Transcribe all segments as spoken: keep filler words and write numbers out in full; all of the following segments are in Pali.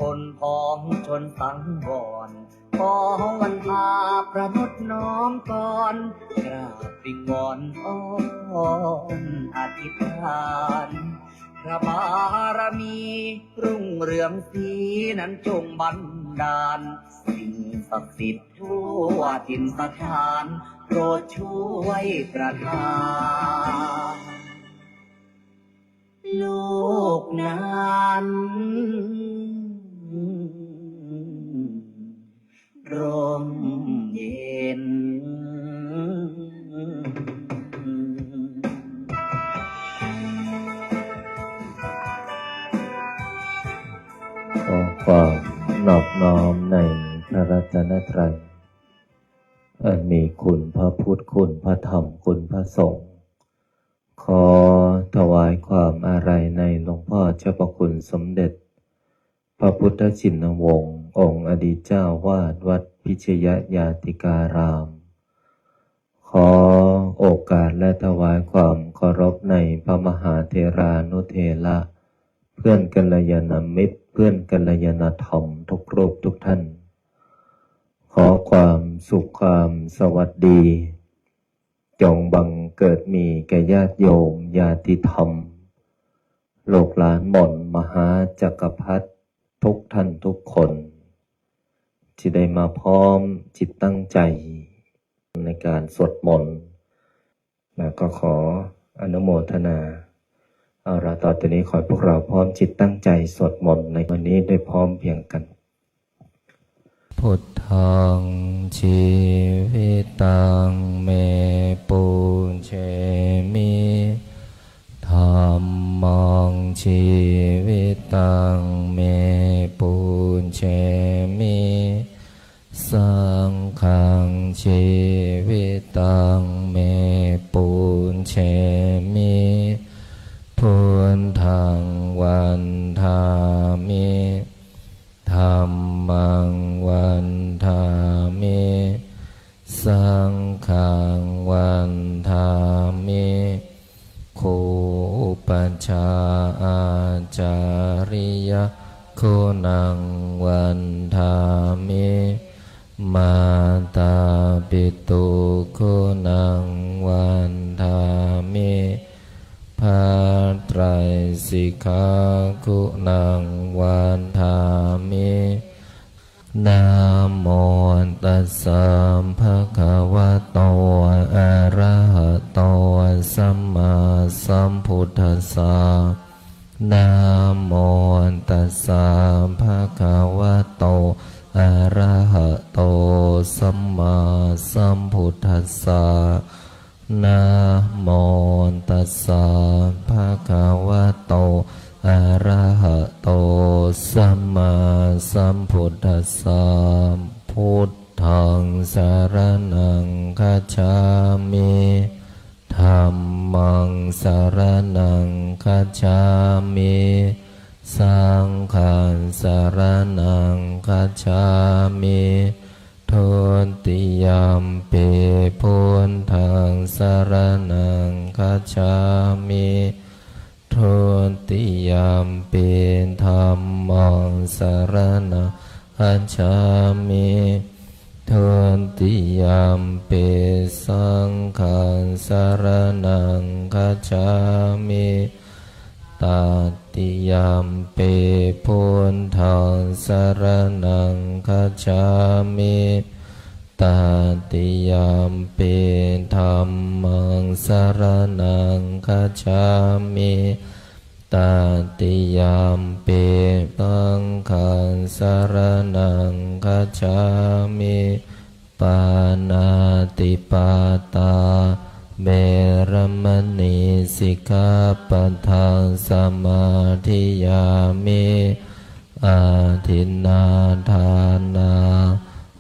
คนพ้องชนสังวร ขอวันพาประนุษน้อมกร กราบวิงวอนอ้อนอธิษฐาน พระบารมีรุ่งเรืองสีนั้นจงบันดาล สิ่งศักดิ์สิทธิ์ทั่วถิ่นสถาน โปรดช่วยประทาน ลูกนั้นร่มเย็น ขอความนอบน้อมในพระรัตนตรัย อันมีคุณพระพุทธ คุณพระธรรม คุณพระสงฆ์ ขอถวายความอาลัยในหลวงพ่อเจ้าพระคุณสมเด็จ พระพุทธชินวงศ์ องค์อดีตเจ้าวาดวัดพิชยญาติการาม ขอโอกาสและถวายความเคารพในพระมหาเถรานุเถระ เพื่อนกัลยาณมิตร เพื่อนกัลยาณธรรมทุกรูปทุกท่าน ขอความสุขความสวัสดี จงบังเกิดมีแก่ญาติโยมญาติธรรม ลูกหลานหม่อนมหาจักรพรรดิทุกท่านทุกคน ที่ได้มาพร้อมจิตตั้งใจในการสวดมนต์ แล้วก็ขออนุโมทนา เอาละ ต่อจากนี้ขอให้พวกเราพร้อมจิตตั้งใจสวดมนต์ในวันนี้ด้วยพร้อมเพรียงกัน Buddhaṃ jīvitaṃ me pūjemi. Dhammaṃ jīvitaṃ me pūjemi. Saṅghaṃ jīvitaṃ me pūjemi. Buddhaṃ vandāmi. Dhammaṃ vandāmi. Saṅghaṃ vandāmi. Gu upajjhāyācariya guṇaṃ vandāmi. Mātāpitu guṇaṃ vandāmi. พระไตรสิกขา guṇaṃ vandāmi. Namo tassa bhagavato arahato sammāsambuddhassa. Namo tassa bhagavato arahato sammāsambuddhassa. Namo tassa bhagavato arahato sammāsambuddhassa. Buddhaṃ saraṇaṃ gacchāmi. Dhammaṃ saraṇaṃ gacchāmi. Saṅghaṃ saraṇaṃ gacchāmi. Dutiyampi buddhaṃ saraṇaṃ gacchāmi. Dutiyampi dhammaṃ saraṇaṃ gacchāmi. Dutiyampi saṅghaṃ saraṇaṃ gacchāmi. Tatiyampi buddhaṃ saraṇaṃ gacchāmi. Tatiyampi dhammaṃ saraṇaṃ gacchāmi. Tatiyampi saṅghaṃ saraṇaṃ gacchāmi. Pāṇātipātā veramaṇī sikkhāpadaṃ samādiyāmi. Adinnādānā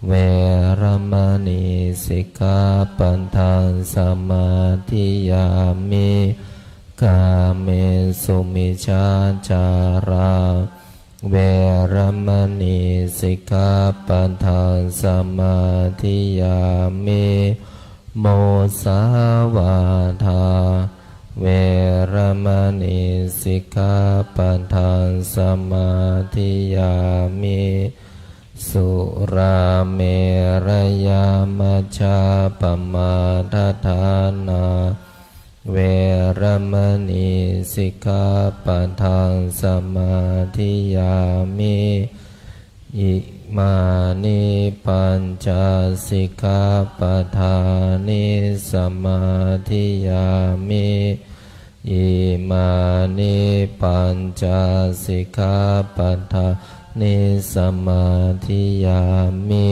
veramaṇī sikkhāpadaṃ samādiyāmi. Kāmesu micchācārā veramaṇī sikkhāpadaṃ samādiyāmi. Musāvādā veramaṇī sikkhāpadaṃ samādiyāmi. Surāmerayamajjapamādaṭṭhānā veramaṇī sikkhāpadaṃ samādiyāmi. Imāni pañca sikkhāpadāni samādiyāmi. Imāni pañca sikkhāpadāni samādiyāmi.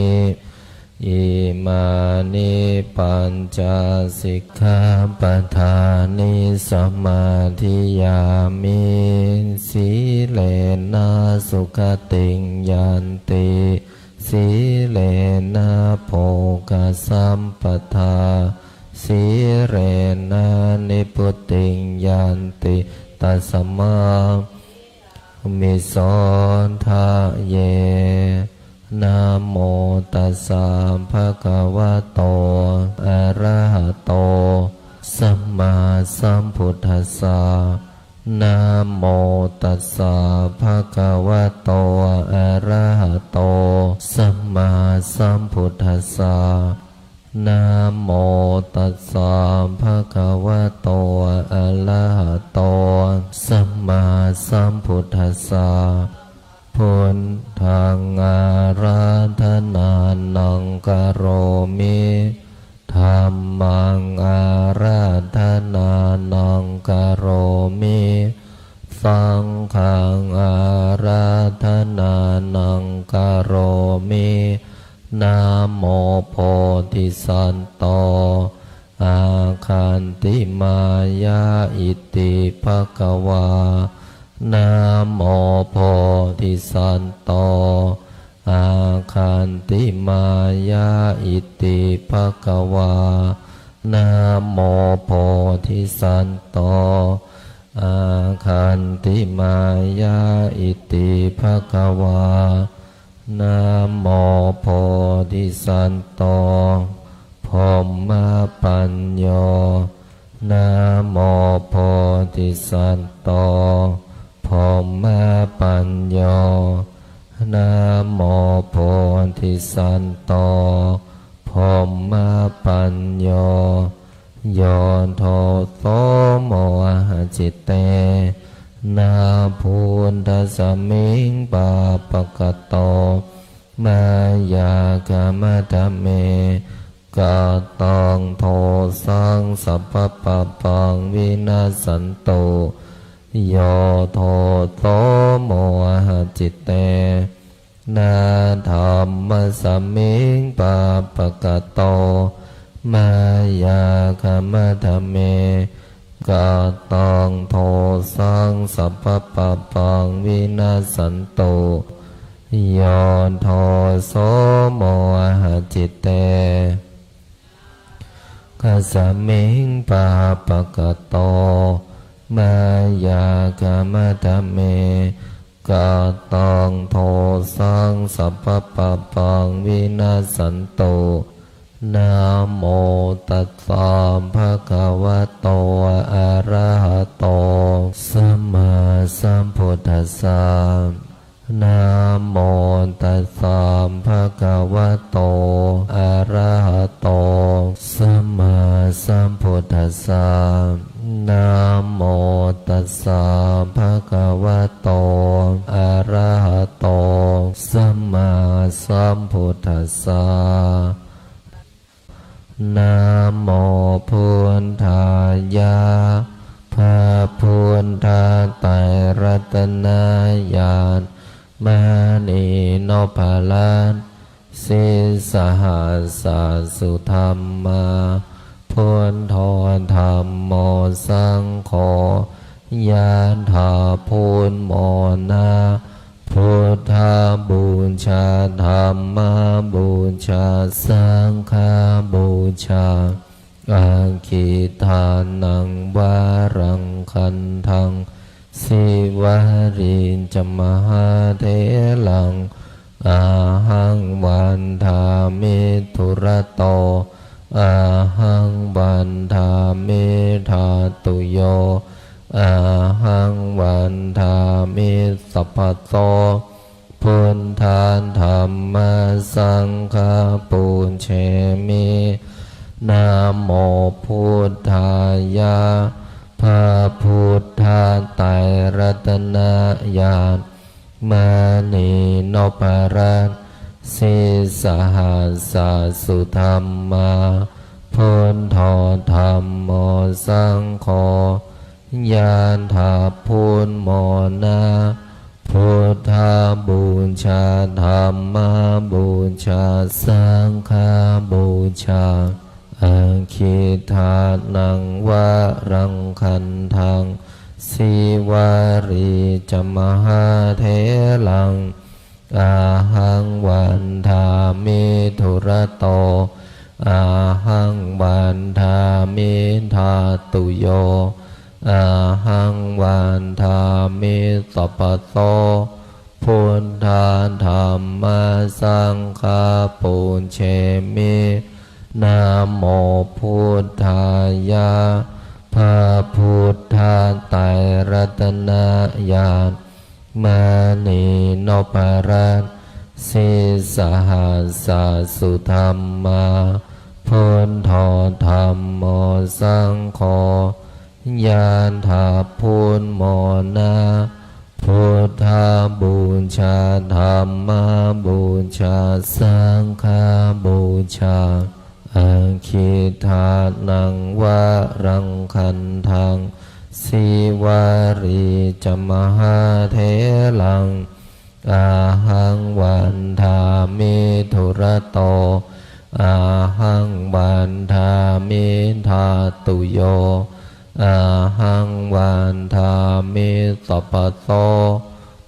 Imāni pañca sikkhāpadāni samādiyāmi. Sīlena sugatiṃ yanti, sīlena bhogasampadā, sīlena nibbutiṃ yanti, tasmā mi so tha ye. Namo tassa bhagavato arahato sammāsambuddhassa. Namo tassa bhagavato arahato sammāsambuddhassa. Namo tassa bhagavato arahato sammāsambuddhassa. Buddhaṃ ārādhanānaṃ karomi. Dhammaṃ ārādhanānaṃ karomi. Saṅghaṃ ārādhanānaṃ karomi. Namo bodhisatto āgantimāya iti bhagavā. Namo bodhisatto āgantimāya iti bhagavā. Namo bodhisatto āgantimāya iti bhagavā. Namo bodhisatto brahmapañño. Namo bodhisatto brahmapañño. Namo bodhisatto brahmapañño. Yo doso mohacittena buddhasmiṃ pāpakato mayā khamatha me kataṃ dosaṃ sabbapāpaṃ vinassantu. Yo doso mohacittena dhammasmiṃ pāpakato mayā khamatha me kataṃ dosaṃ sabbapāpaṃ vinassantu. Yo doso mohacitte kasmiṃ pāpakato mayā khamatha me kataṃ dosaṃ sabbapāpaṃ vinassantu. Namo tassa bhagavato arahato sammāsambuddhassa. Namo tassa bhagavato arahato sammāsambuddhassa. Namo tassa bhagavato arahato sammāsambuddhassa. Namo buddhāya. พระพุทธไตรรัตนญาณ มณีนพรัตน์ sīsahassa sudhammā, buddho dhammo saṅgho, yathā phummona, buddhapūjā dhammapūjā saṅghapūjā, aggidānaṃ varaṃ gandhaṃ, sīvalī ca mahātheraṃ, ahaṃ vandāmi dūrato, ahaṃ vandāmi dhātuyo. Namo buddhāya. พระพุทธไตรรัตนญาณ มณีนพรัตน์ sīsahassa sudhammā, buddho dhammo saṅgho, yādā pūmona, buddhapūjā dhammapūjā saṅghapūjā. Aggīdānaṃ varaṃ gandhaṃ, Sīvalī ca mahātheraṃ, ahaṃ vandāmi dūrato, ahaṃ vandāmi dhātuyo, ahaṃ vandāmi sabbaso, buddha dhamma saṅgha pūjemi. Namo buddhāya. พระพุทธไตรรัตนญาณ มณีนพรัตน์ sīsahassa sudhammā, buddho dhammo saṅgho, yādā pūmona, buddhapūjā dhammapūjā saṅghapūjā. Aggīdānaṃ varaṃ gandhaṃ, Sīvalī ca mahātheraṃ, ahaṃ vandāmi dūrato, ahaṃ vandāmi dhātuyo, ahaṃ vandāmi sabbaso,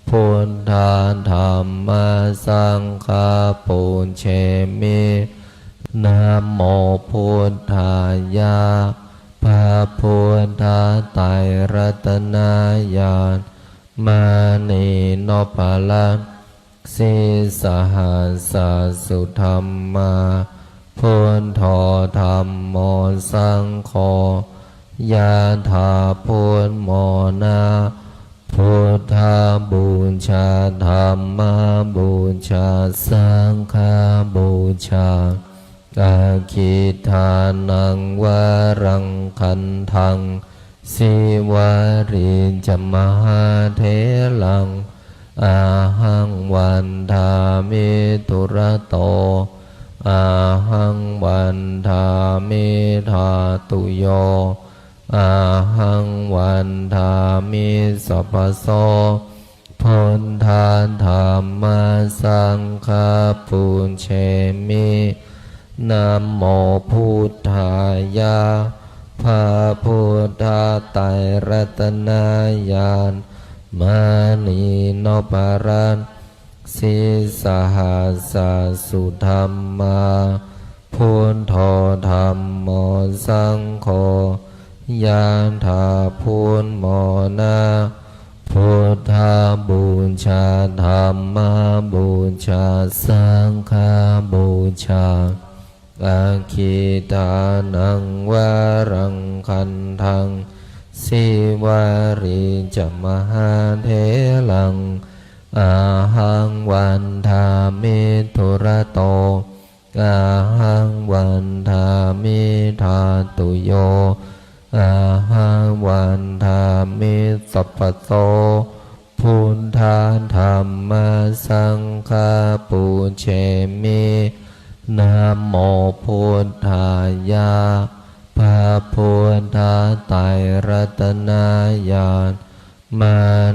buddha dhamma saṅgha pūjemi. Namo buddhāya. พระพุทธไตรรัตนญาณ มณีนพรัตน์ sīsahassa sudhammā, buddho dhammo saṅgho, yādā pūmona, buddhapūjā dhammapūjā saṅghapūjā. Aggīdānaṃ varaṃ gandhaṃ, Sīvalī ca mahātheraṃ, ahaṃ vandāmi dūrato, ahaṃ vandāmi dhātuyo, ahaṃ vandāmi sabbaso, buddha dhamma saṅgha pūjemi. Namo buddhāya. พระพุทธไตรรัตนญาณ มณีนพรัตน์ sīsahassa sudhammā, buddho dhammo saṅgho, yādā pūmona, buddhapūjā dhammapūjā saṅghapūjā. Aggīdānaṃ varaṃ gandhaṃ, Sīvalī ca mahātheraṃ, ahaṃ vandāmi dūrato, ahaṃ vandāmi dhātuyo, ahaṃ vandāmi sabbaso, buddha dhamma saṅgha pūjemi. Namo buddhāya. พระพุทธไตรรัตนญาณ ม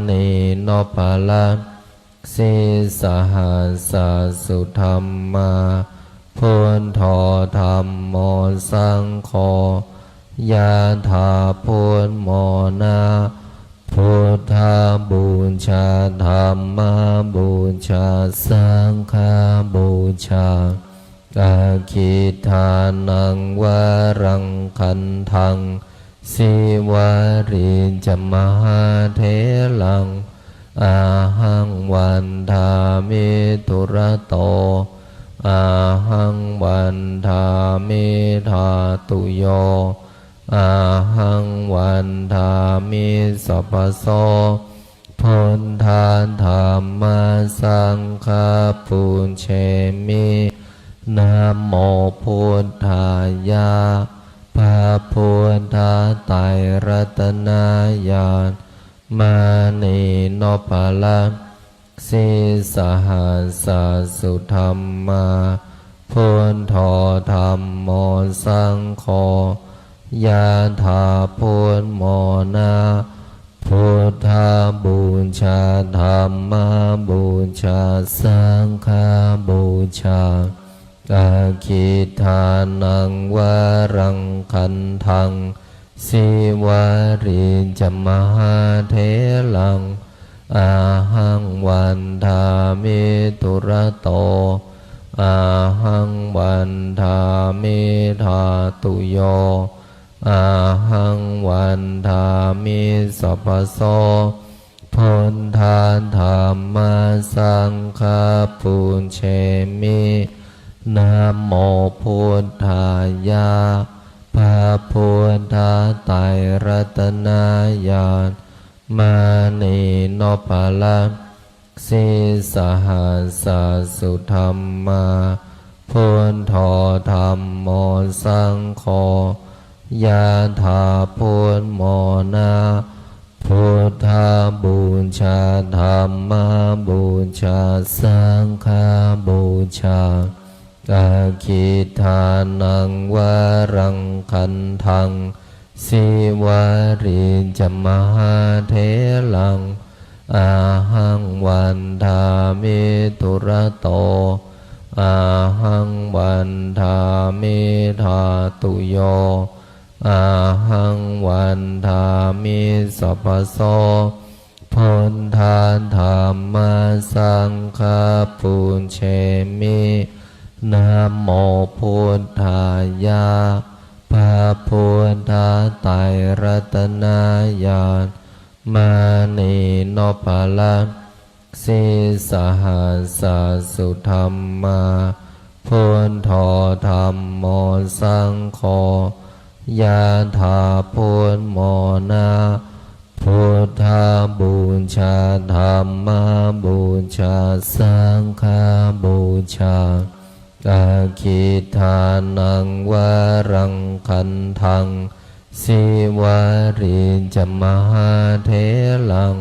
ณีนพรัตน์ sīsahassa sudhammā, buddho dhammo saṅgho, yādā pūmona, buddhapūjā dhammapūjā saṅghapūjā. Aggīdānaṃ varaṃ gandhaṃ, Sīvalī ca mahātheraṃ, ahaṃ vandāmi dūrato, ahaṃ vandāmi dhātuyo, ahaṃ vandāmi sabbaso, buddha dhamma saṅgha pūjemi. Namo buddhāya. พระพุทธไตรรัตนญาณ มณีนพรัตน์ sīsahassa sudhammā, buddho dhammo saṅgho, yathā buddhamona. Buddhapūjā, dhammapūjā, saṅghapūjā. Aggidānaṃ varaṃ gandhaṃ, Sīvalī ca mahātheraṃ, ahaṃ vandāmi dūrato, ahaṃ vandāmi dhātuyo, ahaṃ vandāmi sabbaso. Buddha dhamma saṅgha pūjemi. Namo buddhāya. พระพุทธไตรรัตนญาณ มณีนพรัตน์ sīsahassa sudhammā, buddho dhammo saṅgho, yathā buddhamona. Buddhapūjā, dhammapūjā, saṅghapūjā. Aggidānaṃ varaṃ gandhaṃ, Sīvalī ca mahātheraṃ, ahaṃ vandāmi dūrato, ahaṃ vandāmi dhātuyo, ahaṃ vandāmi sabbaso. Buddha dhamma saṅgha pūjemi. Namo buddhāya. พระพุทธไตรรัตนญาณ มณีนพรัตน์ sīsahassa sudhammā, buddho dhammo saṅgho, yathā buddhamona. Buddhapūjā, dhammapūjā, saṅghapūjā. Aggidānaṃ varaṃ gandhaṃ, Sīvalī ca mahātheraṃ,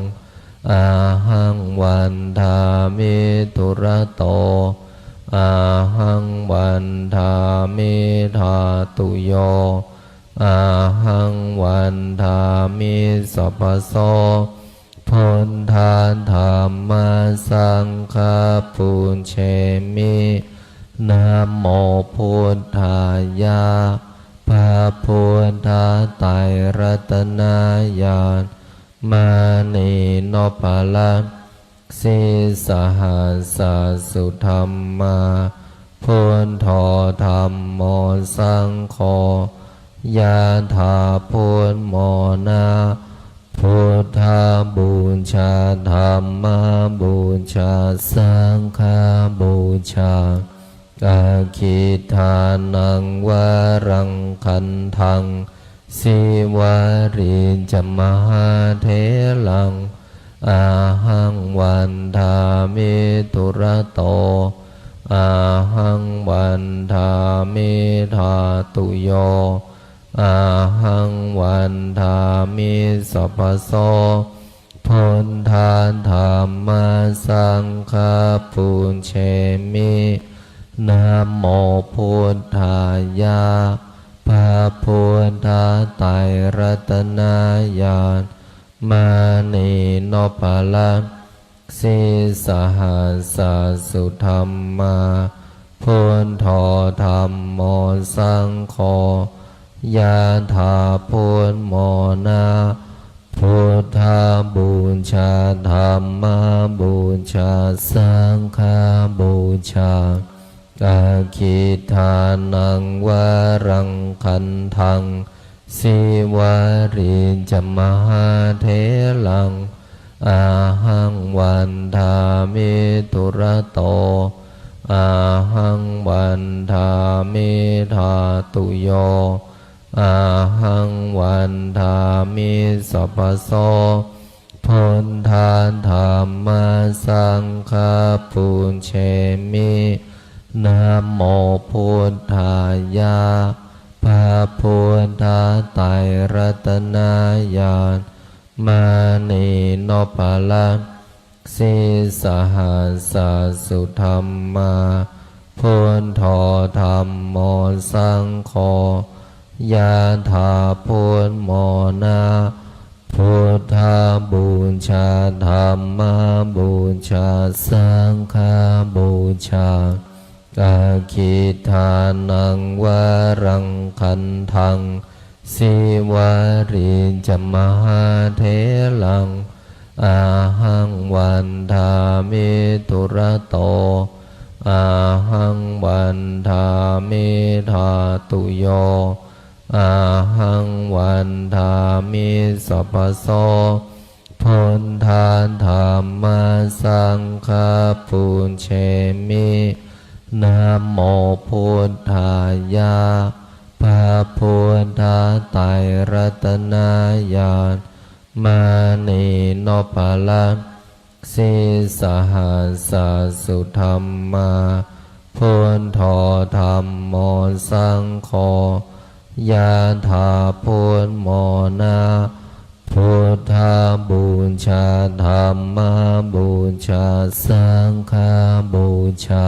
ahaṃ vandāmi dūrato, ahaṃ vandāmi dhātuyo, ahaṃ vandāmi sabbaso. Buddha dhamma saṅgha pūjemi. Namo buddhāya. พระพุทธไตรรัตนญาณ มณีนพรัตน์ sīsahassa sudhammā, buddho dhammo saṅgho, yathā buddhamona. Buddhapūjā, dhammapūjā, saṅghapūjā. Aggidānaṃ varaṃ gandhaṃ, Sīvalī ca mahātheraṃ, ahaṃ vandāmi dūrato, ahaṃ vandāmi dhātuyo, ahaṃ vandāmi sabbaso. Buddha dhamma saṅgha pūjemi. Namo buddhāya. พระพุทธไตรรัตนญาณ มณีนพรัตน์ sīsahassa sudhammā, buddho dhammo saṅgho, yathā buddhamona. Buddhapūjā, dhammapūjā, saṅghapūjā. Aggidānaṃ varaṃ gandhaṃ, Sīvalī ca mahātheraṃ, ahaṃ vandāmi dūrato, ahaṃ vandāmi dhātuyo, ahaṃ vandāmi sabbaso. Buddha dhamma saṅgha pūjemi. Namo buddhāya. พระพุทธไตรรัตนญาณ มณีนพรัตน์ sīsahassa sudhammā, buddho dhammo saṅgho, yathā buddhamona. Buddhapūjā, dhammapūjā, saṅghapūjā. Aggidānaṃ varaṃ gandhaṃ, Sīvalī ca mahātheraṃ, ahaṃ vandāmi dūrato, ahaṃ vandāmi dhātuyo, ahaṃ vandāmi sabbaso. Buddha dhamma saṅgha pūjemi. Namo buddhāya. พระพุทธไตรรัตนญาณ มณีนพรัตน์ sīsahassa sudhammā, buddho dhammo saṅgho, yathā buddhamona. Buddhapūjā, dhammapūjā, saṅghapūjā.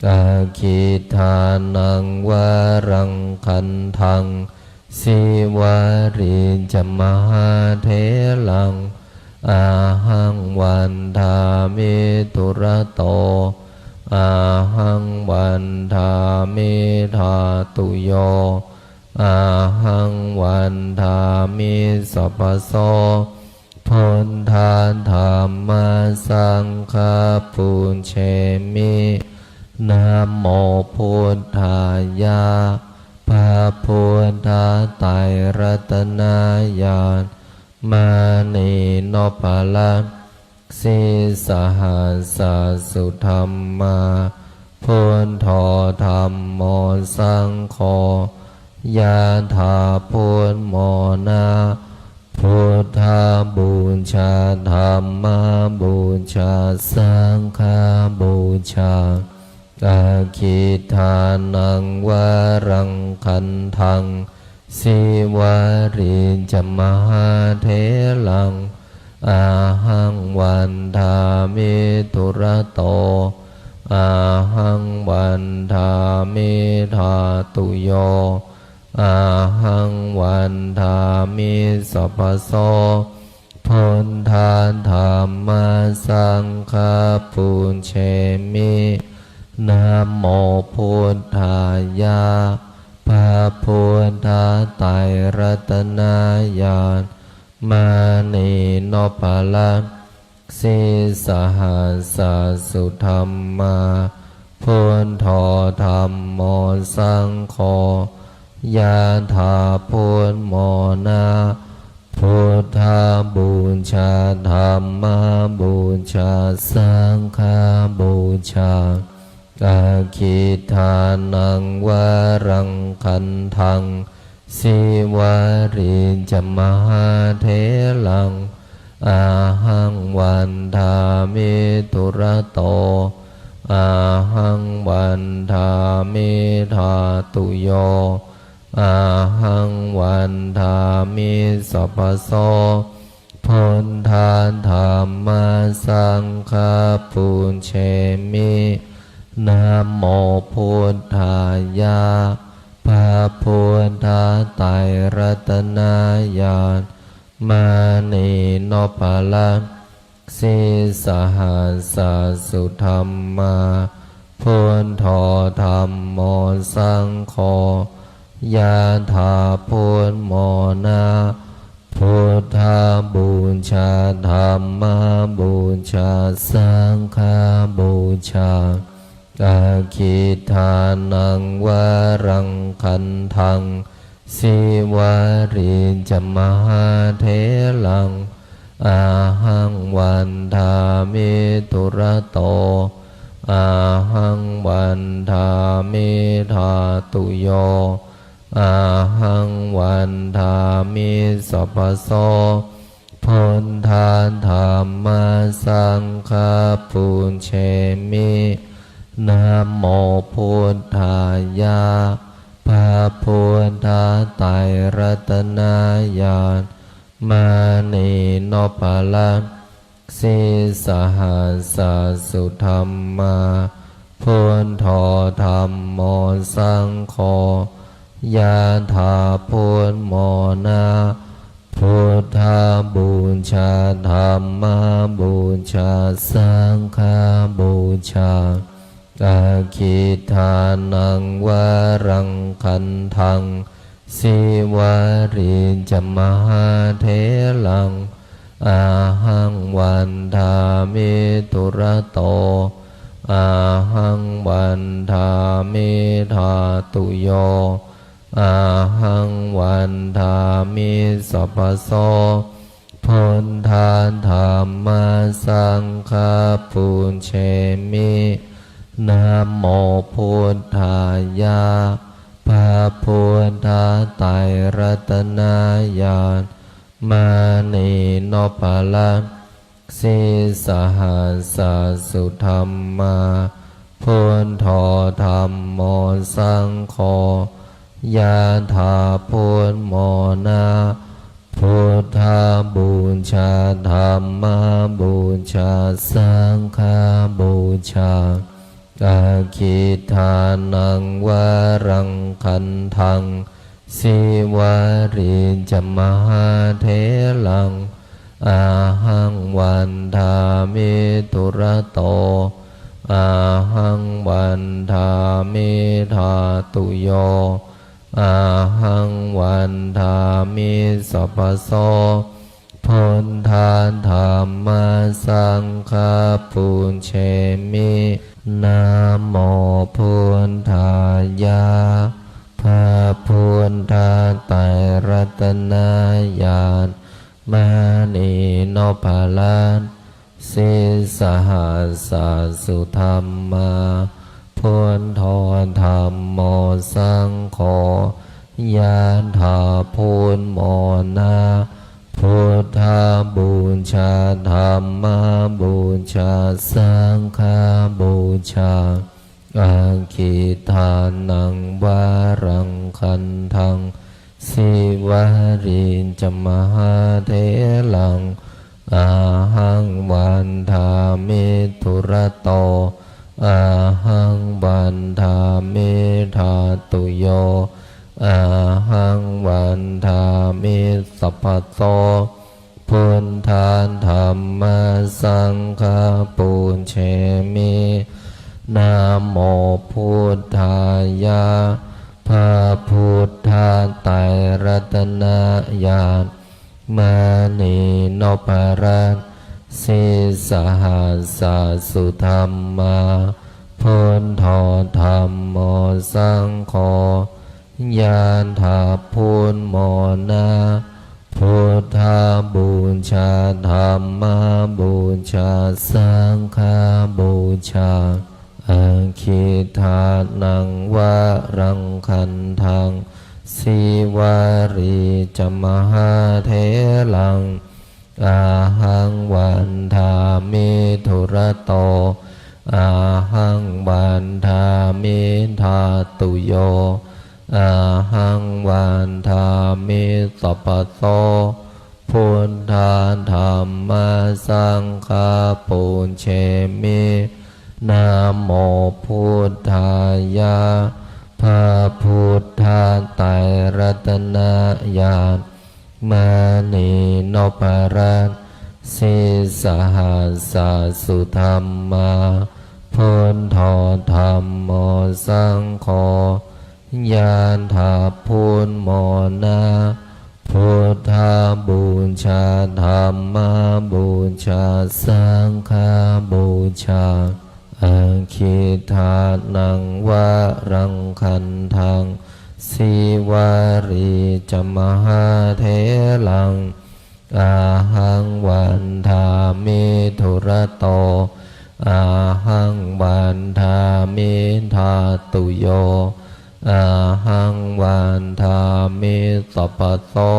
Aggidānaṃ varaṃ gandhaṃ, Sīvalī ca mahātheraṃ, ahaṃ vandāmi dūrato, ahaṃ vandāmi dhātuyo, ahaṃ vandāmi sabbaso. Buddha dhamma saṅgha pūjemi. Namo buddhāya. พระพุทธไตรรัตนญาณ มณีนพรัตน์ sīsahassa sudhammā, buddho dhammo saṅgho, yathā buddhamona. Buddhapūjā, dhammapūjā, saṅghapūjā. Aggidānaṃ varaṃ gandhaṃ, Sīvalī ca mahātheraṃ, ahaṃ vandāmi dūrato, ahaṃ vandāmi dhātuyo, ahaṃ vandāmi sabbaso. Buddha dhamma saṅgha pūjemi. Namo buddhāya. พระพุทธไตรรัตนญาณ มณีนพรัตน์ sīsahassa sudhammā, buddho dhammo saṅgho, yathā buddhamona. Buddhapūjā, dhammapūjā, saṅghapūjā. Aggidānaṃ varaṃ gandhaṃ, Sīvalī ca mahātheraṃ, ahaṃ vandāmi dūrato, ahaṃ vandāmi dhātuyo, ahaṃ vandāmi sabbaso. Buddha dhamma saṅgha pūjemi. Namo buddhāya. พระพุทธไตรรัตนญาณ มณีนพรัตน์ sīsahassa sudhammā, buddho dhammo saṅgho, yathā buddhamona. Buddhapūjā, dhammapūjā, saṅghapūjā. Aggidānaṃ varaṃ gandhaṃ, Sīvalī ca mahātheraṃ, ahaṃ vandāmi dūrato, ahaṃ vandāmi dhātuyo, ahaṃ vandāmi sabbaso. Buddha dhamma saṅgha pūjemi. Namo buddhāya, พระพุทธไตรรัตนญาณ มณีนพรัตน์ sīsahassa sudhammā, buddho dhammo saṅgho, yathā buddhamona. Buddhapūjā, dhammapūjā, saṅghapūjā, aggidānaṃ varaṃ gandhaṃ, sīvalī ca mahātheraṃ, ahaṃ vandāmi dūrato, ahaṃ vandāmi dhātuyo, ahaṃ vandāmi sabbaso. Buddha dhamma saṅgha pūjemi. Namo buddhāya, พระพุทธไตรรัตนญาณ มณีนพรัตน์ sīsahassa sudhammā, buddho dhammo saṅgho, yathā buddhamona. Buddhapūjā, dhammapūjā, saṅghapūjā, aggidānaṃ varaṃ gandhaṃ, sīvalī ca mahātheraṃ, ahaṃ vandāmi dūrato, ahaṃ vandāmi dhātuyo, ahaṃ vandāmi sabbaso. Buddha dhamma saṅgha pūjemi. Namo buddhāya, พระพุทธไตรรัตนญาณ มณีนพรัตน์ sīsahassa sudhammā, buddho dhammo saṅgho, yathā buddhamona. Buddhapūjā, dhammapūjā, saṅghapūjā, aggidānaṃ varaṃ gandhaṃ, sīvalī ca mahātheraṃ, ahaṃ vandāmi dūrato, ahaṃ vandāmi dhātuyo, ahaṃ vandāmi sabbaso. Buddha dhamma saṅgha pūjemi. Namo buddhāya, พระพุทธไตรรัตนญาณ มณีนพรัตน์ sīsahassa sudhammā, buddho dhammo saṅgho, yathā buddhamona. Buddhapūjā, dhammapūjā, saṅghapūjā, aggidānaṃ varaṃ gandhaṃ, sīvalī ca mahātheraṃ, ahaṃ vandāmi dūrato, ahaṃ vandāmi dhātuyo, ahaṃ vandāmi sabbaso. Buddha dhamma saṅgha pūjemi. Namo buddhāya, พระพุทธไตรรัตนญาณ มณีนพรัตน์ sīsahassa sudhammā, buddho dhammo saṅgho, yathā buddhamona. Buddhapūjā, dhammapūjā, saṅghapūjā, aggidānaṃ varaṃ gandhaṃ, sīvalī ca mahātheraṃ, ahaṃ vandāmi dūrato, ahaṃ vandāmi dhātuyo, ahaṃ vandāmi sabbaso.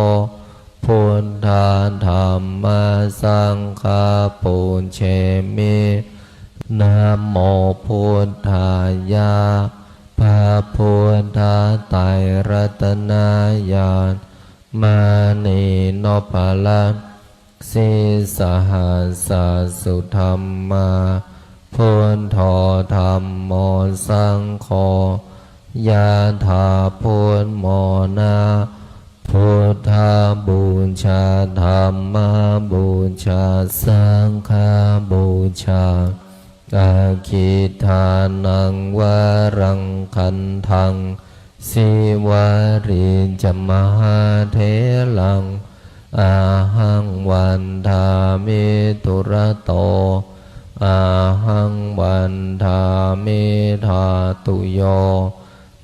Buddha dhamma saṅgha pūjemi. Namo buddhāya, พระพุทธไตรรัตนญาณ มณีนพรัตน์ sīsahassa sudhammā, buddho dhammo saṅgho, yathā buddhamona. Buddhapūjā, dhammapūjā, saṅghapūjā, aggidānaṃ varaṃ gandhaṃ, sīvalī ca mahātheraṃ, ahaṃ vandāmi dūrato, ahaṃ vandāmi dhātuyo,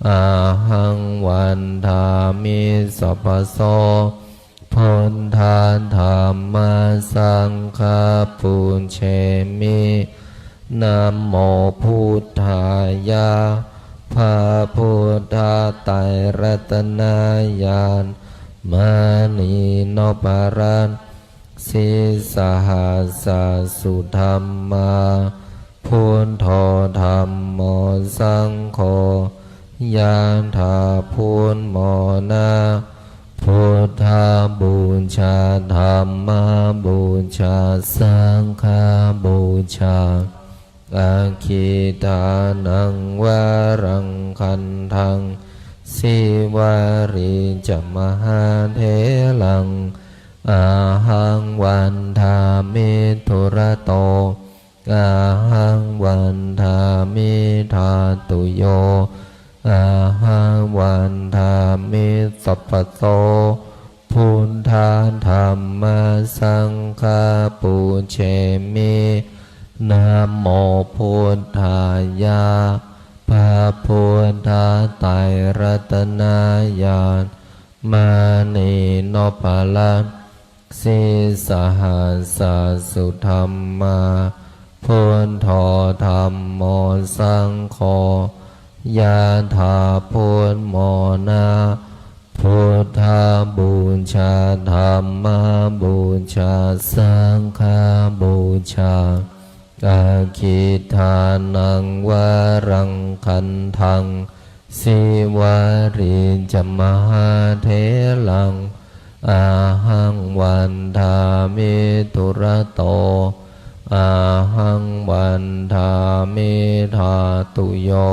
ahaṃ vandāmi sabbaso. Buddha dhamma saṅgha pūjemi. Namo buddhāya, พระพุทธไตรรัตนญาณ มณีนพรัตน์ sīsahassa sudhammā, buddho dhammo saṅgho, yathā buddhamona. Buddhapūjā, dhammapūjā, saṅghapūjā, aggidānaṃ varaṃ gandhaṃ, sīvalī ca mahātheraṃ, ahaṃ vandāmi dūrato, ahaṃ vandāmi dhātuyo, ahaṃ vandāmi sabbaso. Buddha dhamma saṅgha pūjemi. Namo buddhāya, พระพุทธไตรรัตนญาณ มณีนพรัตน์ sīsahassa sudhammā, buddho dhammo saṅgho, yathā buddhamona. Buddhapūjā, dhammapūjā, saṅghapūjā, aggidānaṃ varaṃ gandhaṃ, sīvalī ca mahātheraṃ, ahaṃ vandāmi dūrato, ahaṃ vandāmi dhātuyo,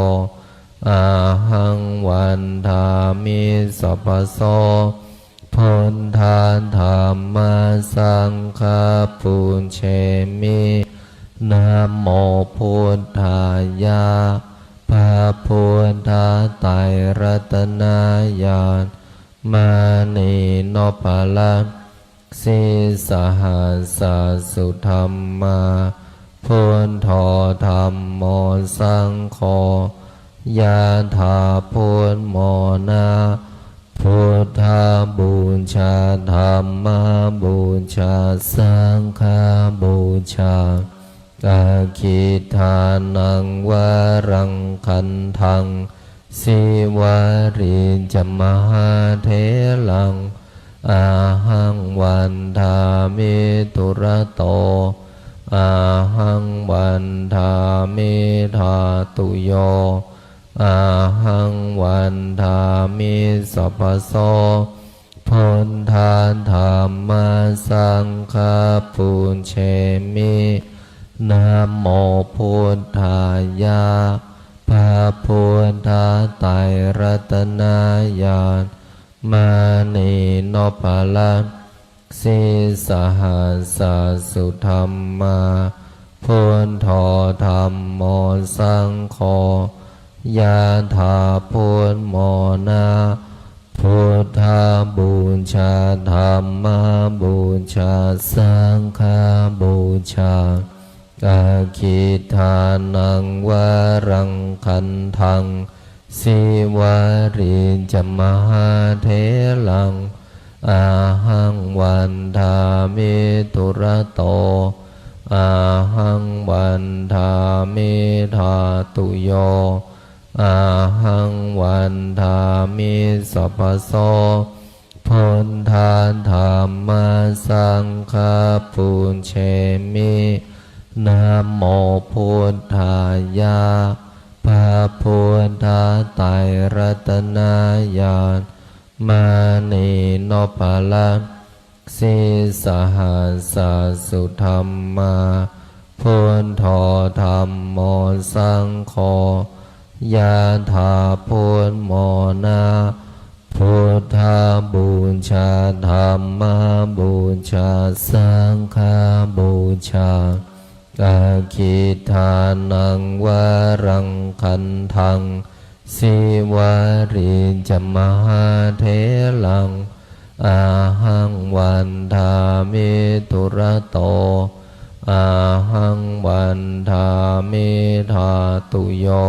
ahaṃ vandāmi sabbaso. Buddha dhamma saṅgha pūjemi. Namo buddhāya, พระพุทธไตรรัตนญาณ มณีนพรัตน์ sīsahassa sudhammā, buddho dhammo saṅgho, yathā buddhamona. Buddhapūjā, dhammapūjā, saṅghapūjā, aggidānaṃ varaṃ gandhaṃ, sīvalī ca mahātheraṃ, ahaṃ vandāmi dūrato, ahaṃ vandāmi dhātuyo, ahaṃ vandāmi sabbaso. Buddha dhamma saṅgha pūjemi. Namo buddhāya, พระพุทธไตรรัตนญาณ มณีนพรัตน์ sīsahassa sudhammā, buddho dhammo saṅgho, yathā buddhamona. Buddhapūjā, dhammapūjā, saṅghapūjā, aggidānaṃ varaṃ gandhaṃ, sīvalī ca mahātheraṃ, ahaṃ vandāmi dūrato, ahaṃ vandāmi dhātuyo, ahaṃ vandāmi sabbaso. Buddha dhamma saṅgha pūjemi. Namo buddhāya. พระพุทธไตรรัตนญาณ มณีนพรัตน์ sīsahassa sudhammā, buddho dhammo saṅgho, yathā buddhamona. Buddhapūjā, dhammapūjā, saṅghapūjā. Aggidānaṃ varaṃ gandhaṃ, Sīvalī ca mahātheraṃ, ahaṃ vandāmi dūrato, ahaṃ vandāmi dhātuyo,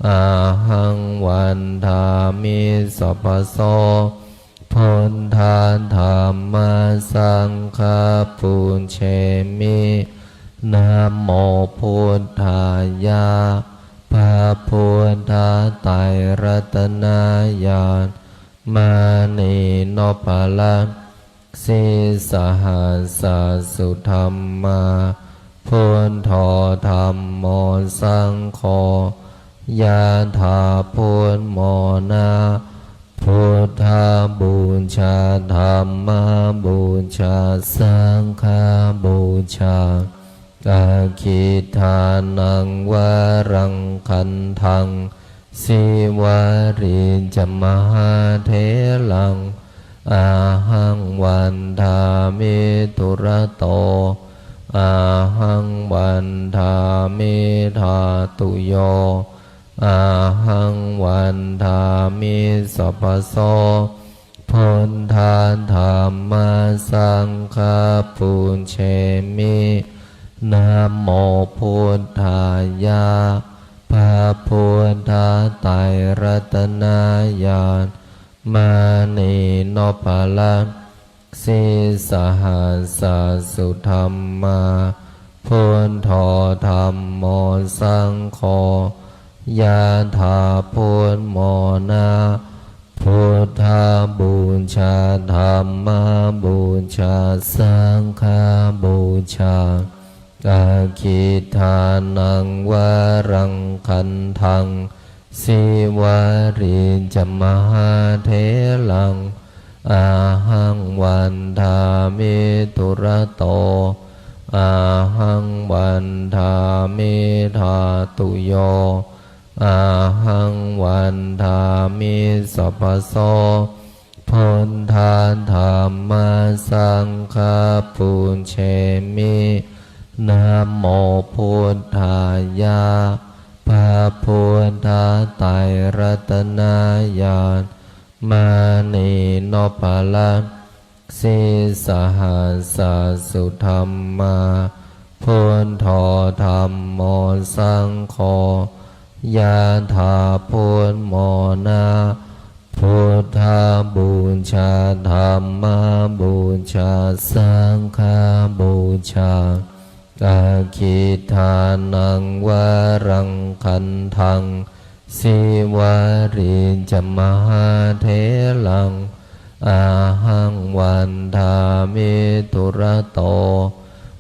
ahaṃ vandāmi sabbaso. Buddha dhamma saṅgha pūjemi. Namo buddhāya. พระพุทธไตรรัตนญาณ มณีนพรัตน์ sīsahassa sudhammā, buddho dhammo saṅgho, yathā buddhamona. Buddhapūjā, dhammapūjā, saṅghapūjā. Aggidānaṃ varaṃ gandhaṃ, Sīvalī ca mahātheraṃ, ahaṃ vandāmi dūrato, ahaṃ vandāmi dhātuyo, ahaṃ vandāmi sabbaso. Buddha dhamma saṅgha pūjemi. Namo buddhāya. พระพุทธไตรรัตนญาณ มณีนพรัตน์ sīsahassa sudhammā, buddho dhammo saṅgho, yathā buddhamona. Buddhapūjā, dhammapūjā, saṅghapūjā. Aggidānaṃ varaṃ gandhaṃ, Sīvalī ca mahātheraṃ, ahaṃ vandāmi dūrato, ahaṃ vandāmi dhātuyo, ahaṃ vandāmi sabbaso. Buddha dhamma saṅgha pūjemi. Namo buddhāya. พระพุทธไตรรัตนญาณ มณีนพรัตน์ sīsahassa sudhammā, buddho dhammo saṅgho, yathā buddhamona. Buddhapūjā, dhammapūjā, saṅghapūjā. Aggidānaṃ varaṃ gandhaṃ, Sīvalī ca mahātheraṃ, ahaṃ vandāmi dūrato,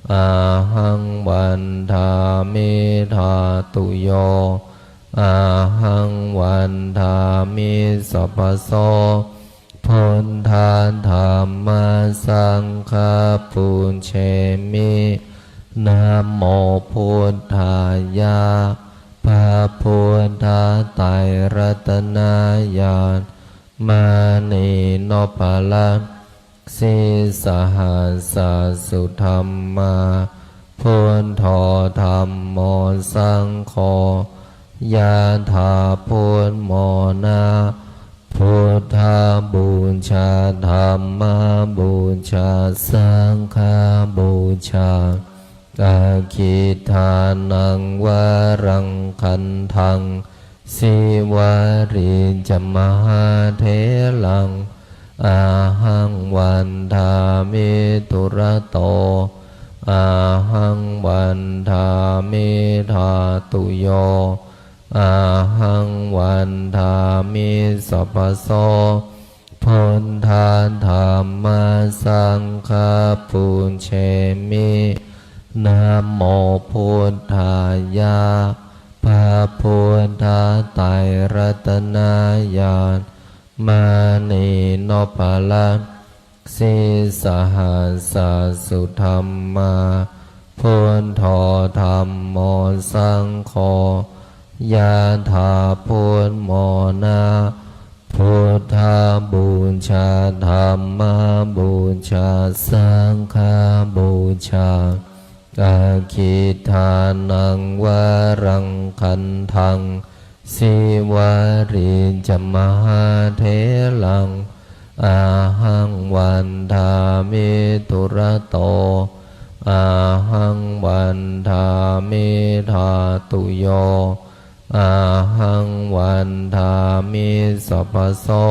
ahaṃ vandāmi dhātuyo, ahaṃ vandāmi sabbaso. Buddha dhamma saṅgha pūjemi. Namo buddhāya. พระพุทธไตรรัตนญาณ มณีนพรัตน์ sīsahassa sudhammā, buddho dhammo saṅgho, yathā buddhamona. Buddhapūjā, dhammapūjā, saṅghapūjā. Aggidānaṃ varaṃ gandhaṃ, Sīvalī ca mahātheraṃ, ahaṃ vandāmi dūrato, ahaṃ vandāmi dhātuyo, ahaṃ vandāmi sabbaso. Buddha dhamma saṅgha pūjemi. Namo buddhāya. พระพุทธไตรรัตนญาณ มณีนพรัตน์ sīsahassa sudhammā, buddho dhammo saṅgho, yathā buddhamona. Buddhapūjā, dhammapūjā, saṅghapūjā. Aggidānaṃ varaṃ gandhaṃ, Sīvalī ca mahātheraṃ, ahaṃ vandāmi dūrato, ahaṃ vandāmi dhātuyo, ahaṃ vandāmi sabbaso.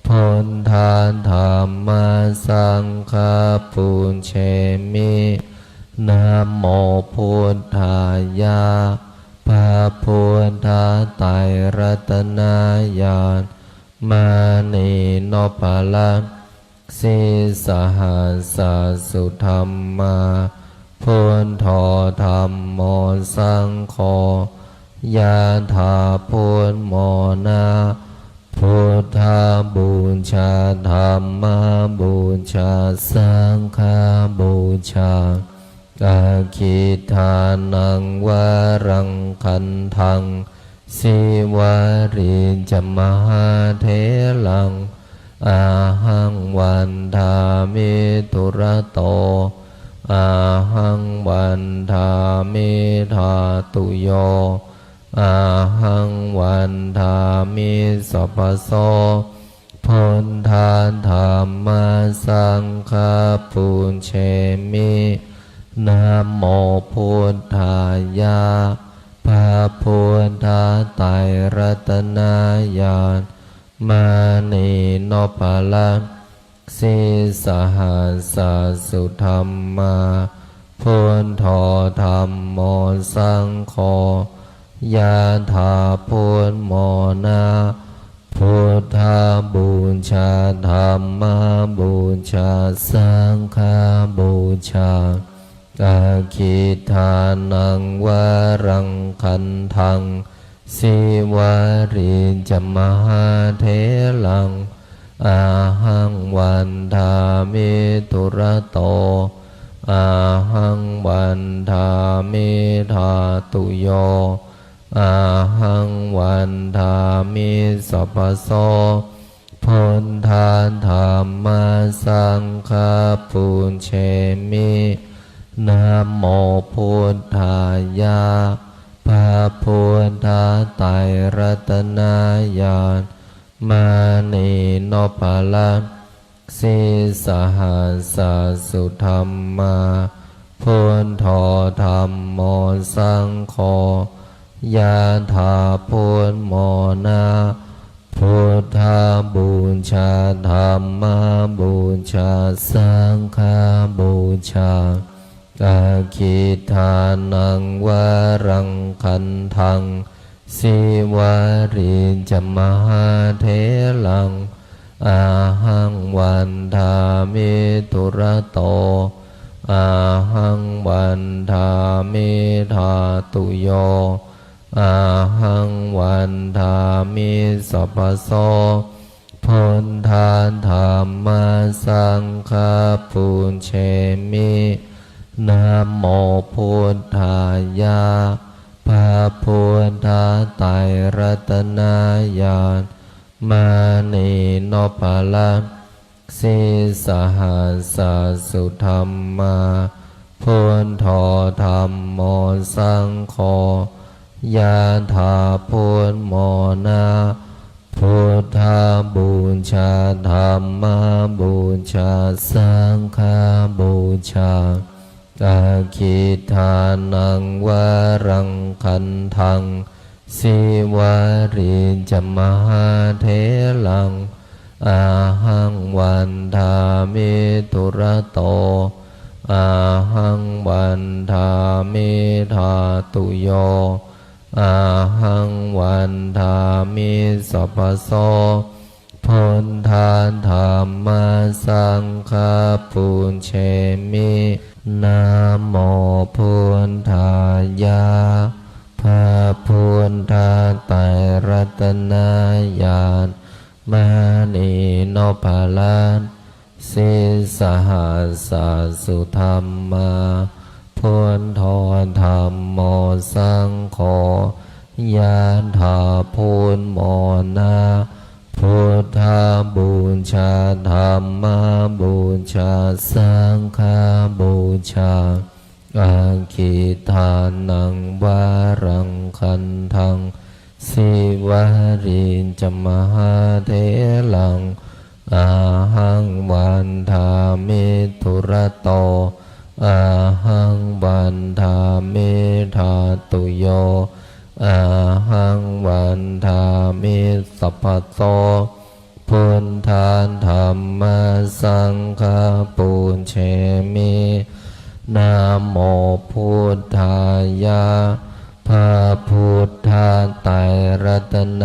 Buddha dhamma saṅgha pūjemi. Namo buddhāya. พระพุทธไตรรัตนญาณ มณีนพรัตน์ sīsahassa sudhammā, buddho dhammo saṅgho, yathā buddhamona. Buddhapūjā, dhammapūjā, saṅghapūjā. Aggidānaṃ varaṃ gandhaṃ, Sīvalī ca mahātheraṃ, ahaṃ vandāmi dūrato, ahaṃ vandāmi dhātuyo, ahaṃ vandāmi sabbaso. Buddha dhamma saṅgha pūjemi. Namo buddhāya. พระพุทธไตรรัตนญาณ มณีนพรัตน์ sīsahassa sudhammā, buddho dhammo saṅgho, yathā buddhamona. Buddhapūjā, dhammapūjā, saṅghapūjā. Aggidānaṃ varaṃ gandhaṃ, Sīvalī ca mahātheraṃ, ahaṃ vandāmi dūrato, ahaṃ vandāmi dhātuyo, ahaṃ vandāmi sabbaso. Buddha dhamma saṅgha pūjemi. Namo buddhāya. พระพุทธไตรรัตนญาณ มณีนพรัตน์ sīsahassa sudhammā, buddho dhammo saṅgho, yathā buddhamona. Buddhapūjā, dhammapūjā, saṅghapūjā. Aggidānaṃ varaṃ gandhaṃ, Sīvalī ca mahātheraṃ, ahaṃ vandāmi dūrato, ahaṃ vandāmi dhātuyo, ahaṃ vandāmi sabbaso. Buddha dhamma saṅgha pūjemi. Namo buddhāya. พระพุทธไตรรัตนญาณ มณีนพรัตน์ sīsahassa sudhammā, buddho dhammo saṅgho, yathā buddhamona. Buddhapūjā, dhammapūjā, saṅghapūjā. Aggidānaṃ varaṃ gandhaṃ, Sīvalī ca mahātheraṃ, ahaṃ vandāmi dūrato, ahaṃ vandāmi dhātuyo, ahaṃ vandāmi sabbaso. Buddha dhamma saṅgha pūjemi. Namo buddhāya. พระพุทธไตรรัตนญาณ มณีนพรัตน์ sīsahassa sudhammā, buddho dhammo saṅgho, ยะถา พุทโธ โมนะ Buddhapūjā, Dhammapūjā, Saṅghapūjā. Aggīdānaṃ varaṃ gandhaṃ, Sīvalī ca mahātheraṃ, ahaṃ vandāmi dūrato, ahaṃ vandāmi dhātuyo, ahaṃ vandāmi sabbaso. Buddha dhamma saṅgha pūjemi. Namo buddhāya. พระพุทธไตรรัตน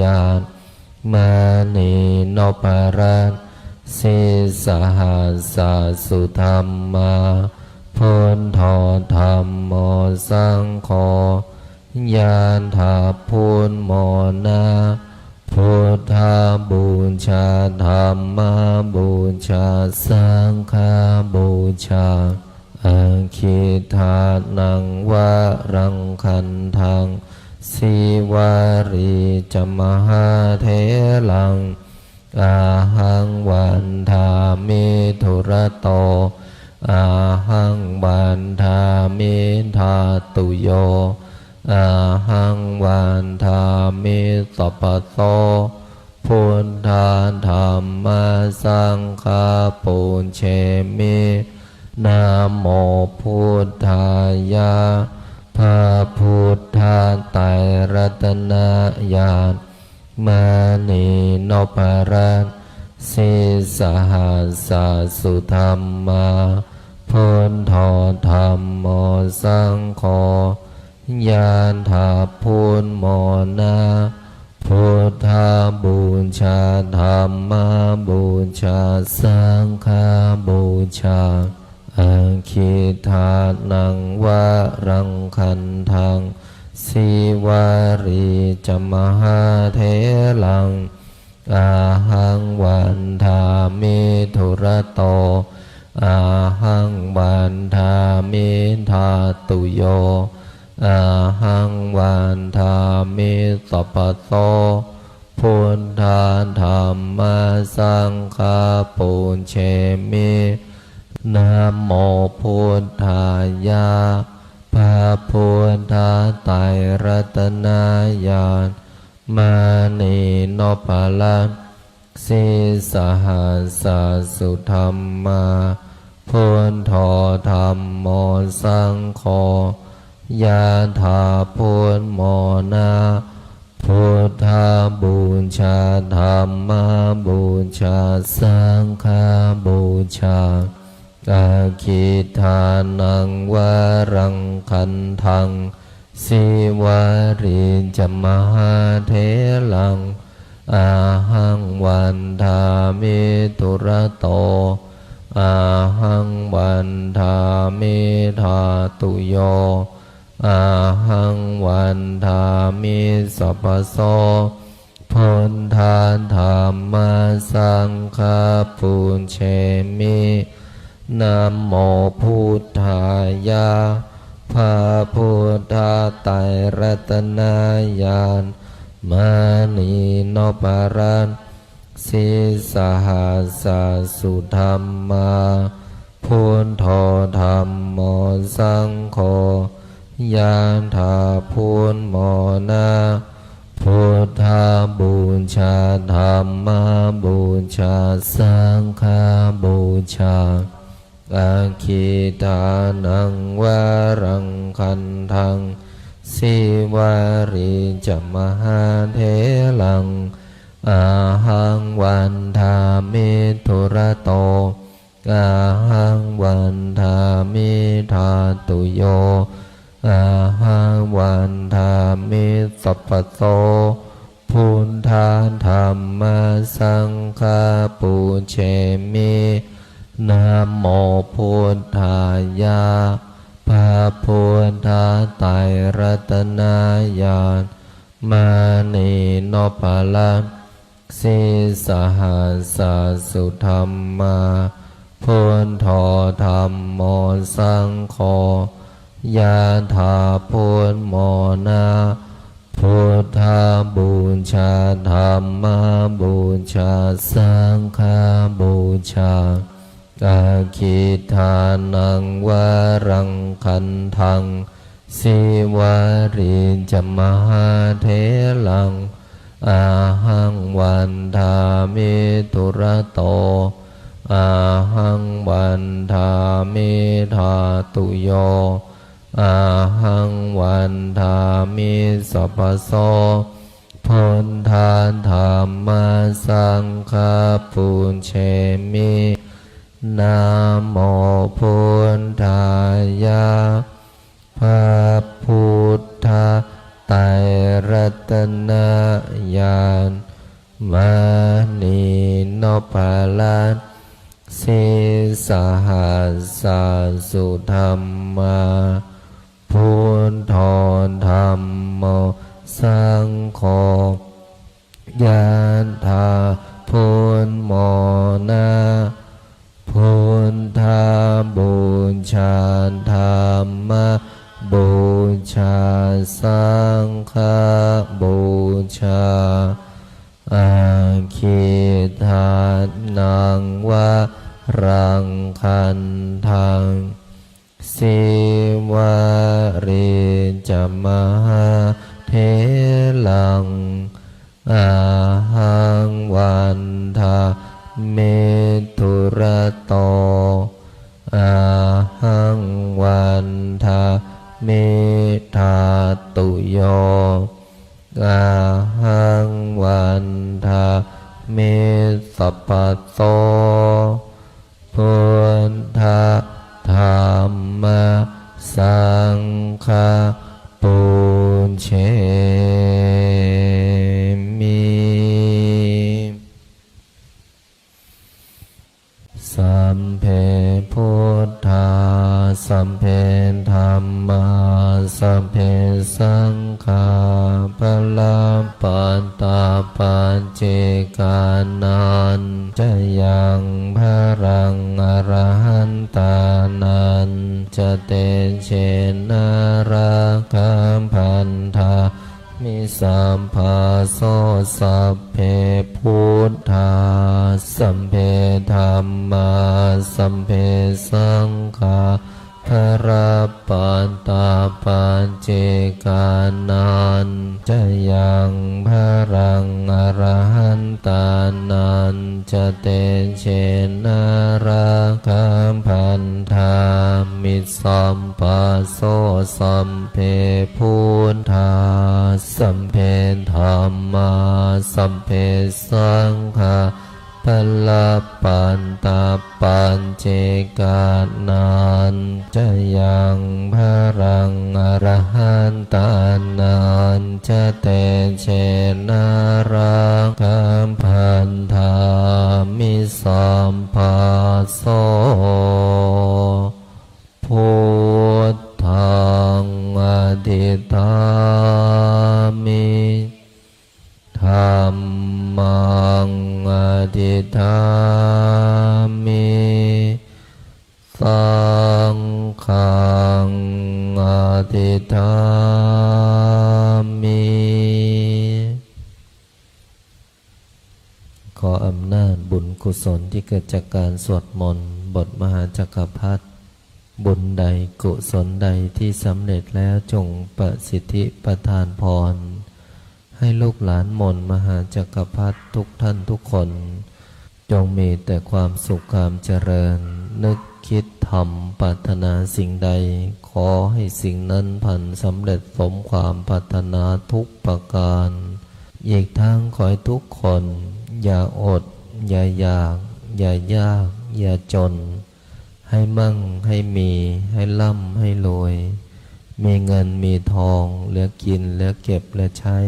ญาณ มณีนพรัตน์ sīsahassa sudhammā, buddho dhammo saṅgho, ยะถา พุทโธ โมนะ Buddhapūjā, Dhammapūjā, Saṅghapūjā. Aggīdānaṃ varaṃ gandhaṃ, Sīvalī ca mahātheraṃ, ahaṃ vandāmi dūrato, ahaṃ vandāmi dhātuyo, ahaṃ vandāmi sabbaso. Buddha dhamma saṅgha pūjemi. Namo buddhāya. พระพุทธไตรรัตนญาณ มณีนพรัตน์ sīsahassa sudhammā, buddho dhammo saṅgho, ยะถา พุทโธ โมนะ Buddhapūjā, Dhammapūjā, Saṅghapūjā. Aggīdānaṃ varaṃ gandhaṃ, Sīvalī ca mahātheraṃ, ahaṃ vandāmi dūrato, ahaṃ vandāmi dhātuyo, ahaṃ vandāmi sabbaso. Buddha dhamma saṅgha pūjemi. Namo buddhāya. พระพุทธไตรรัตนญาณ มณีนพรัตน์ sīsahassa sudhammā, buddho dhammo saṅgho, ยะถา พุทโธ โมนะ Buddhapūjā, Dhammapūjā, Saṅghapūjā. Aggīdānaṃ varaṃ gandhaṃ, Sīvalī ca mahātheraṃ, ahaṃ vandāmi dūrato, ahaṃ vandāmi dhātuyo, ahaṃ vandāmi sabbaso. Buddha dhamma saṅgha pūjemi. Namo buddhāya. พระพุทธไตรรัตนญาณ มณีนพรัตน์ sīsahassa sudhammā, buddho dhammo saṅgho, ยะถา พุทโธ โมนะ Buddhapūjā, Dhammapūjā, Saṅghapūjā. Aggīdānaṃ varaṃ gandhaṃ, Sīvalī ca mahātheraṃ, ahaṃ vandāmi dūrato, ahaṃ vandāmi dhātuyo, ahaṃ vandāmi sabbaso. Buddha dhamma saṅgha pūjemi. Namo buddhāya. พระพุทธไตรรัตนญาณ มณีนพรัตน์ sīsahassa-suddhammā. Buddho dhammo saṅgho, yathā buddhamona. Buddhapūjā, dhammapūjā, saṅghapūjā. Aggidānaṃ varaṃ gandhaṃ, Sīvalī ca mahātheraṃ, ahaṃ vandāmi dūrato. Ahaṃ vandāmi dhātuyo, ahaṃ vandāmi sabbaso. Buddha dhamma saṅgha pūjemi. Namo buddhāya. พระพุทธไตรรัตนญาณ มณีนพรัตน์ sīsahassa-suddhammā. Buddho dhammo saṅgho, yathā buddhamona. Buddhapūjā, dhammapūjā, saṅghapūjā. Aggidānaṃ varaṃ gandhaṃ, Sīvalī ca mahātheraṃ. Ahaṃ vandāmi dūrato, ahaṃ vandāmi dhātuyo, ahaṃ vandāmi sabbaso. Buddha dhamma saṅgha pūjemi. Sabbe buddhā, sabbe dhammā, sabbe saṅghā, balappattā paccekānañca yaṃ balaṃ arahantānañca tejena rakkhaṃ bandhā mi sabbaso. Sabbe buddhā, sabbe dhammā, sabbe saṅghā, balappattā paccekānañca yaṃ balaṃ arahantānañca tejena rakkhaṃ bandhā mi sabbaso. Sabbe buddhā, sabbe dhammā, sabbe saṅghā, balappattā paccekānañca yaṃ balaṃ arahantānañca tejena rakkhaṃ bandhā mi sabbaso. Buddhaṃ adhiṭṭhāmi, dhammaṃ adhiṭṭhāmi, saṅghaṃ adhiṭṭhāmi. ขออำนาจบุญกุศลที่เกิดจากการสวดมนต์บทมหาจักรพรรดิ บุญใดกุศลใดที่สำเร็จแล้วจงประสิทธิประทานพร ให้ลูกหลานมนต์มหาจักรพรรดิทุกท่านทุกคน จงมีแต่ความสุขความเจริญ นึกคิดทำปรารถนาสิ่งใด ขอให้สิ่งนั้นพลันสำเร็จสมความปรารถนาทุกประการ อีกทั้งขอให้ทุกคนอย่าอด อย่าอยาก อย่ายาก อย่าจน ให้มั่ง ให้มี ให้ร่ำ ให้รวย มีเงิน มีทอง เหลือกิน เหลือเก็บ เหลือใช้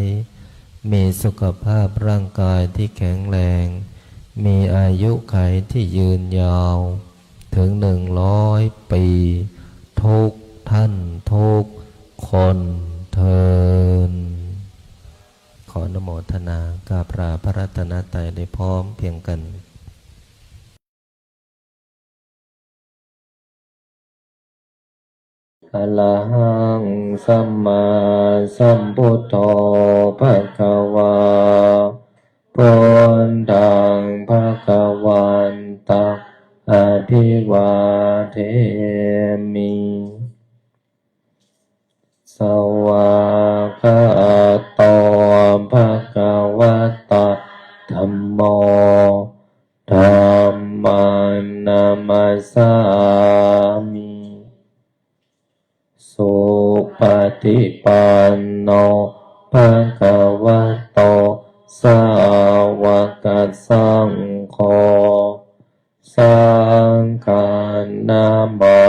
มีสุขภาพร่างกายที่แข็งแรง มีอายุขัยที่ยืนยาว ถึงหนึ่งร้อยปี ทุกท่านทุกคนเทอญ ขออนุโมทนากราบลาพระรัตนตรัยได้พร้อมเพียงกัน Arahaṃ sammāsambuddho bhagavā. Buddhaṃ bhagavantaṃ abhivādemi. Svākkhāto bhagavatā dhammo. Dhammaṃ namassāmi. Supaṭipanno bhagavato sāvakasaṅgho. Saṅghaṃ nama